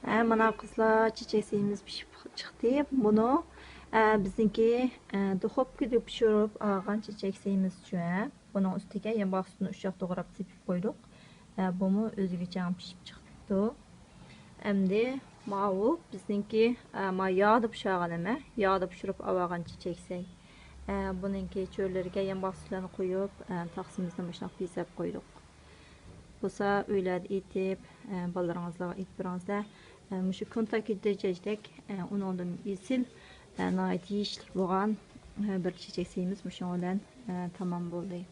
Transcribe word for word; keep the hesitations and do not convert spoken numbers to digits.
ھە، مانا قىزلار، چېچەك سېيىمىز پىشىپ چىقتى. بۇنى، ئە، بىزنىڭكى، ئە، دۇخوپكىدا پىشۇرۇپ ئالغان چېچەك سېيىمىز شۇ، ھە. بۇنىڭ ئۈستىگە يامباق سۈتىنى ئۇششاق توغراپ سېپىپ قويدۇق. ئە، بۇمۇ ئۆزىگىچە پىشىپ چىقىپتۇ. ئەمدى ماۋۇ بىزنىڭكى، ئە، ما ياغدا پىشۇرغان ئەمە، ياغدا پىشۇرۇپ ئاۋالغان چېچەك سەي. ئە، بۇنىڭكى چۆرىلىرىگە يامباق سۈتلەرنى قويۇپ، ئە، تاخسىمىزنى مۇشۇنداق بېزەپ قويدۇق. بولسا ئۆيلەردە ئېتىپ، ئە، بالىلىرىڭىزلارغا ئېتىپ بېرىڭىزلەر. ئە، مۇشۇ كونتاكىدا چېچەك، ئە، ئۇنىڭدىن ئېسىل، ئە، ناھايىتى يېيىشلىك بولغان، ئە، بىر چېچەك سېيىمىز مۇشۇنىڭ بىلەن، ئە، تامام بولدى.